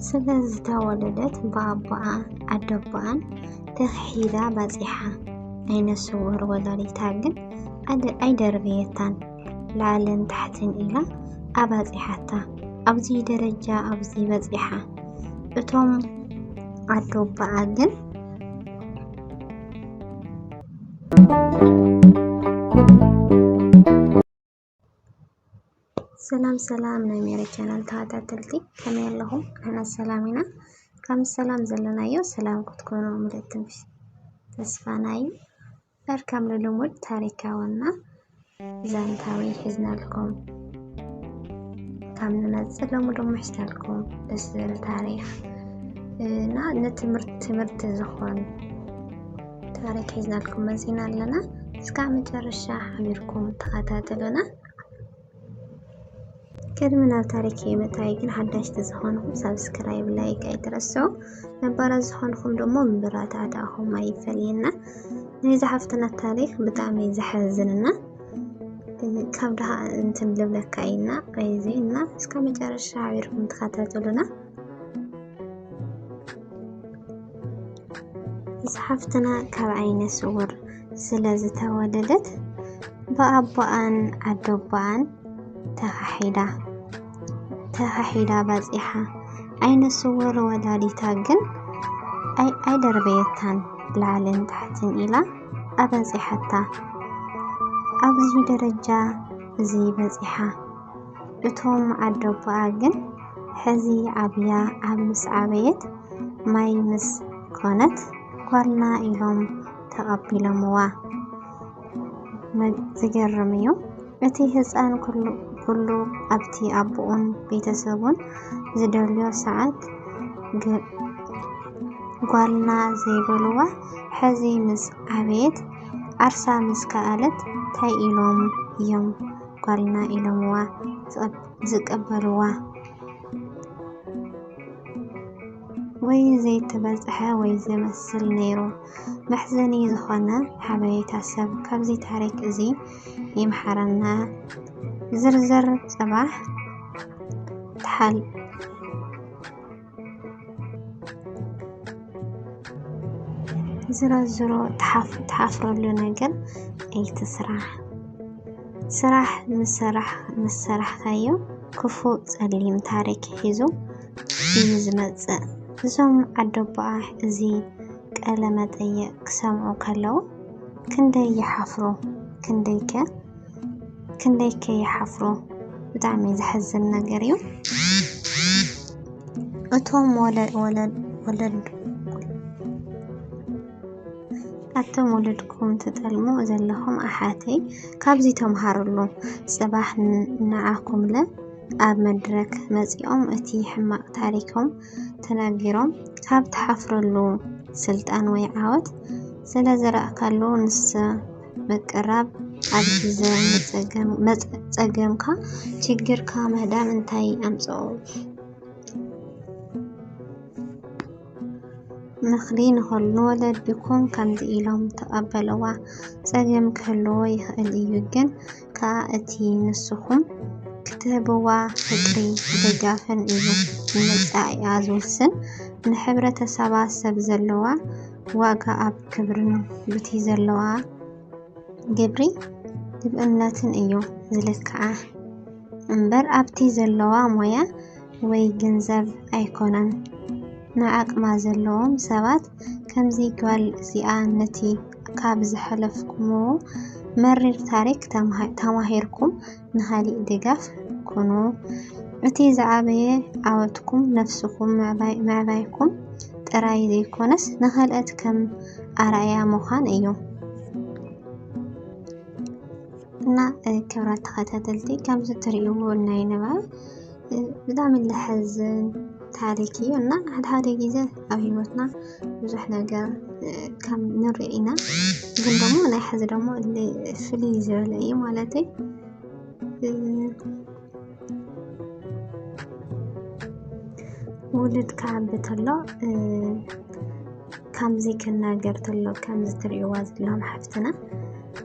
ስለ ዝተወለደት ብኣቦኣ ኣደቦኣን ተኽሒዳ በጺሓ። ዓይነ ስውር ወላዲታ ግን ኣደ-፣ ኣይደርበየታን። ላዕልን ታሕትን ኢላ ኣባጺሓታ። ኣብዚ ደረጃ ኣብዚ በጺሓ። እቶም ኣደቦኣ ግን ሰላም ሰላም ናይ ሜሪ ቻናል ተኸታተልቲ፣ ከመይ ኣለኹም? ንሕና ሰላም ኢና። ከም ሰላም ዘለናዮ ሰላም ክትኮኑ ምልእቲ ተስፋና እዩ። በር ከም ልሙድ ታሪካውና ዛንታዊ ሒዝናልኩም ከም ንመጽእ ሎሚ ደሞ ሒዝናልኩም ደስ ዝብል ታሪኽ እና ንትምህርት-፣ ትምህርቲ ዝኾን ታሪኽ ሒዝናልኩም መጺና ኣለና። እስካብ መጨረሻ ሓቢርኩም ተኸታተሉና። ቅድሚ ናብ ታሪክ ምእታይ ግን ሓዳሽ ተዝኾንኩም ሳብስክራይብ፣ ላይክ ኣይትረስዑ። ነባራት ዝኾንኩም ደሞ ምብራታታኹም ኣይፈለየና። ናይ ዝሓፍትና ታሪክ ብጣዕሚ ዘሐዝንና። ካብ ድሃ እንትን ልብለካ ኢና፣ ቀይዚ እና እስከ መጨረሻ ሓቢርኩም ተኸታተሉና። ዝሓፍትና ካብ ዓይነ ስውር ስለ ዝተወለደት ብኣቦኣን ኣደቦኣን ተኻሒዳ፣ ተኻሒዳ በጺሓ። ዓይነ ስውር ወላዲታ ግን ኣይ-፣ ኣይደርበየታን፣ ላዕልን ታሕትን ኢላ ኣበጺሓታ። ኣብዚ ደረጃ እዚ በጺሓ። እቶም ኣደቦኣ ግን ሕዚ ዓብያ ኣብ ምስ ዓበየት ማይ ምስ ኮነት ጓልና ኢሎም ተቐቢሎምዋ። መ-፣ ዝገርም እዩ። እቲ ህፃን ኩሉ፣ ኩሉ ኣብቲ ኣቦኡን ቤተሰቡን ዝደልዮ ሰዓት ግ-፣ ጓልና ዘይበልዋ፣ ሕዚ ምስ ዓበየት ዓርሳ ምስ ከኣለት ታይ ኢሎም እዮም ጓልና ኢሎምዋ ዝቐብ-፣ ዝቀበልዋ? ወይ ዘይተበጽሐ ወይ ዝመስል ነይሩ። መሕዘኒ ዝኾነ ሓበሬታ ሰብ ካብዚ ታሪክ እዚ ይምሓረና። ዝርዝር ጽባሕ ተሓል-፣ ዝረዝሮ ትሓፍ-፣ ትሓፍረሉ ነገር ኣይትስራሕ። ስራሕ ምስ ሰራሕ-፣ ምስ ሰራሕካዮ ክፉእ ጸሊም ታሪክ ሒዙ እዩ ዝመጽእ። እዞም ዓደቦኣ እዚ ቃለ መጠይቕ ክሰምዑ ከለዉ ክንደይ ይሓፍሩ፣ ክንደይከ፣ ክንደይከ ይሓፍሩ። ብጣዕሚ ዘሕዝን ነገር እዩ። እቶም ወለ-፣ ወለ-፣ ወለድ-፣ ኣቶም ወለድኩም ትጠልሙ ዘለኹም ኣሓተይ፣ ካብዚ ተምሃርሉ። ጽባሕ ን-፣ ንዓኹምለ ኣብ መድረክ መጺኦም እቲ ሕማቕ ታሪኮም ተናጊሮም ካብ ትሓፍርሉ ስልጣን ወይ ዓወት ስለ ዝረኣካሉ ንሰ ምቅራብ ኣብ ግዘ መጸገም-፣ መጸ-፣ ጸገምካ ችግርካ ምህዳም እንታይ ኣምጽኦ? ምኽሪ ንኸሉ ንወለድኩም ከምዚ ኢሎም ተቐበልዋ። ጸገም ክህልዎ ይኽእል እዩ፣ ግን ከኣ እቲ ንስኹም ክትህብዋ ፍቅሪ ድጋፍን እዩ ንመጻኢኣ ዝውስን። ንሕብረተሰባ ሰብ ዘለዋ ዋጋ ኣብ ክብርን ብቲ ዘለዋ ግብሪ ግብእነትን እዩ ዝልክዓ እምበር ኣብቲ ዘለዋ ሞያ ወይ ግንዘብ ኣይኮነን። ንዓቅማ ዘለዎም ሰባት ከምዚ ጓል እዚኣ ነቲ ካብ ዝሐለፍኩምዎ መሪር ታሪክ ተማሂ-፣ ተማሂርኩም ንኻሊእ ድጋፍ ኩኑ። እቲ ዝዓበየ ዓወትኩም ነፍስኹም ምዕባይ-፣ ምዕባይኩም ጥራይ ዘይኮነስ ንኻልኦት ከም ኣርኣያ ምዃን እዩ። እና፣ እ፣ ክብራት ተኸታተልቲ ከምዚ ትርእይዎ ናይ ንባብ፣ እ፣ ብጣዕሚ ለሐዝን ታሪክ እዩ። እና ሓደ ሓደ ግዜ ኣብ ህይወትና ብዙሕ ነገር፣ እ፣ ከም ንርኢ ኢና። ግን ደሞ ናይ ሐዚ ደሞ ል-፣ ፍልይ ዝበለ እዩ ማለተይ። እ፣ ውሉድ ክዓቢ ተሎ፣ እ፣ ከምዚ ክናገር ተሎ፣ ከምዚ ትርእይዋ ዘለኹም ሓፍትና፣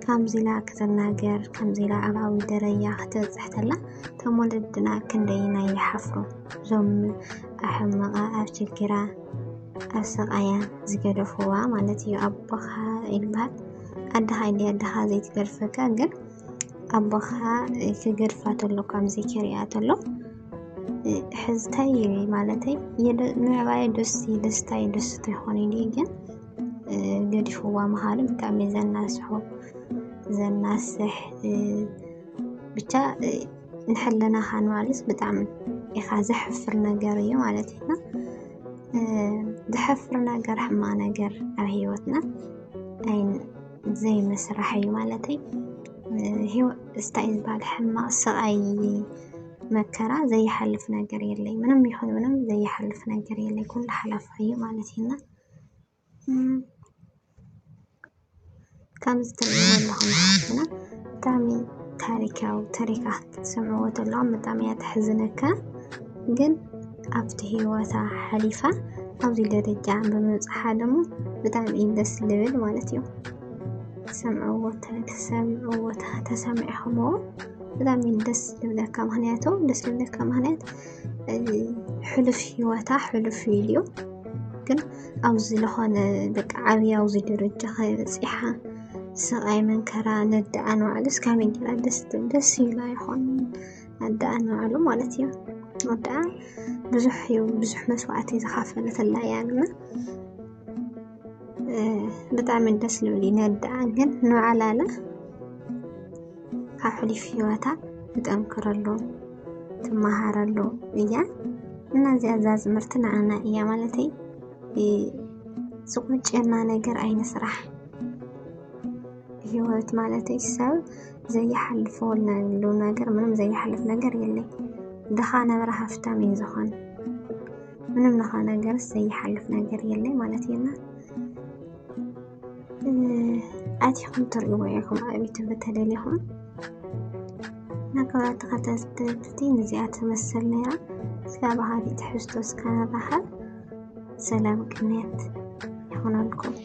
ከምዚ ኢላ ክትናገር፣ ከምዚ ኢላ ኣብ ዓብዪ ደረጃ ክትበፅሕ ተላ፣ እቶም ወለድና ክንደይና ይሓፍሩ። እዞም ኣሕመቓ ኣብ ችግራ ኣብ ስቓያ ዝገደፍዋ ማለት እዩ። ኣቦኻ ይልባል ኣደኻ ኢለ ኣደኻ ዘይትገድፈካ፣ ግን ኣቦኻ ክገድፋ ተሎ፣ ከምዚ ከሪኣ ተሎ ሕዝታይ ማለተይ ምዕባይ ደስ ደስታይ ደስ ተይኮነ ኢሉ ግን ገዲፍዋ ምዃኑ ብጣዕሚ ዘናስሑ ዘናስሕ ብቻ ንሕልናኻ ንባዕሉስ ብጣዕሚ ኢኻ ዘሕፍር ነገር እዩ ማለት እዩ። ዘሕፍር ነገር ሕማቕ ነገር ኣብ ህይወትና ኣይን ዘይምስራሕ እዩ ማለተይ። ህይወት እስታይ ዝበሃል ሕማቕ ስቓይ መከራ ዘይሓልፍ ነገር የለይ። ምንም ይኹን ምንም ዘይሓልፍ ነገር የለይ። ኩሉ ሓላፋ እዩ ማለት እዩና። ከምዚ ትርእይዎ ኣለኹም ሓፍትና ብጣዕሚ ታሪካዊ ተሪካ ክትሰምዕዎ ተለኹም ብጣዕሚ እያ ተሕዝነካ። ግን ኣብቲ ህይወታ ሓሊፋ ኣብዚ ደረጃ ብምብፅሓ ደሞ ብጣዕሚ እዩ ደስ ልብል ማለት እዩ። ሰምዕዎ ተሰምዕዎ ተሰሚዕኹምዎ ብጣዕሚ እዩ ደስ ልብለካ። ምክንያቱ ደስ ልብለካ ምክንያት ሕሉፍ ህይወታ ሕሉፍ ኢልዩ ግን ኣብዚ ዝኾነ በቃ ዓብያ ኣብዚ ደረጃ ከይበፂሓ ስቓይ መንከራ ነዳኣ ንባዕሉስ ካበይ ገይራ ደስ ትብል ደስ ኢላ ይኾን ነዳኣ ንባዕሉ ማለት እዩ። ነዳኣ ብዙሕ እዩ ብዙሕ መስዋዕቲ ዝኸፈለትላ እያ ግና ብጣዕሚ ደስ ልብል እዩ ነዳኣ ግን ንባዕላለ ካብ ሕሉፍ ህይወታ ትጠንክረሉ ትመሃረሉ እያ። እና እዚኣ እዛ ትምህርቲ ንዓና እያ ማለተይ ዝቆጨና ነገር ኣይንስራሕ። ህይወት ማለተይ ሰብ ዘይሓልፈሉ ነገር ምንም ዘይሓልፍ ነገር የለይ። ድኻ ነበረ ሃፍታም እዩ ዝኾን ምንም ድኻ ነገርስ ዘይሓልፍ ነገር የለይ ማለት እዩና። ኣቲኹም ትርእይዎ ኢኹም ኣብ ዩቱብ ተደሊኹም። ክቡራት ተኸታተልቲ ነዚኣ ትመስል ነይራ። ስጋ ባህሪ ትሕዝቶ እስከ ንራኸብ። ሰላም ቅንያት ይኹነልኩም።